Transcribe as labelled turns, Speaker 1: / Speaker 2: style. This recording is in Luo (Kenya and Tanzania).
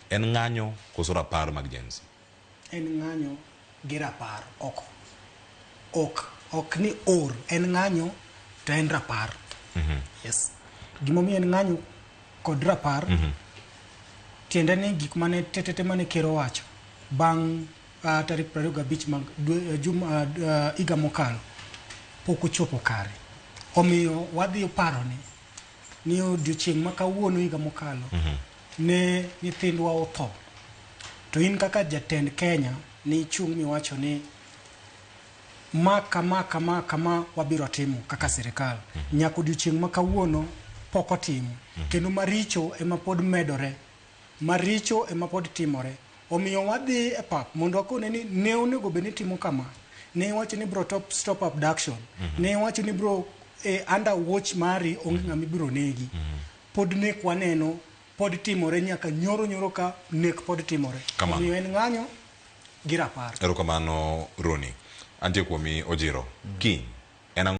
Speaker 1: En ng'anyo koso rapar mag Gen Z?
Speaker 2: En ng'anyo gi rapar ok ok ok ni or en ng'anyo to en rapar. Yes. Gimomiyo en ng'anyo kod rapar tiende ni gik mane tetete mane ker owacho bang' tarik 25 mag dwe, juma, higa mokalo pok ochopo kare. Omiyo wadhi paro ni ni odiochieng' ma kawuono higa mokalo ne nyithindwa otho. To in kaka jatend Kenya ni ichung' miwacho ni ma kama kama kama wabiro timo kaka sirikal. Nyaka odiochieng' ma kawuono pok otimo. Kendo maricho ema pod medore. Maricho ema pod timore. Omiyo wadhi e pap mondo wakone ni ne onego bed ni timo kama. Ne iwacho ni bro top stop abduction. Ne iwacho ni bro under watch mari onge ng'ama ibiro negi. Pod nek waneno pod timore nyaka nyoro nyoro ka nek pod timore.
Speaker 1: Kamano.
Speaker 2: Omiyo en ng'anyo gi rapar.
Speaker 1: Erokamano Roni. Antie kuomi Ojiro. Kiny.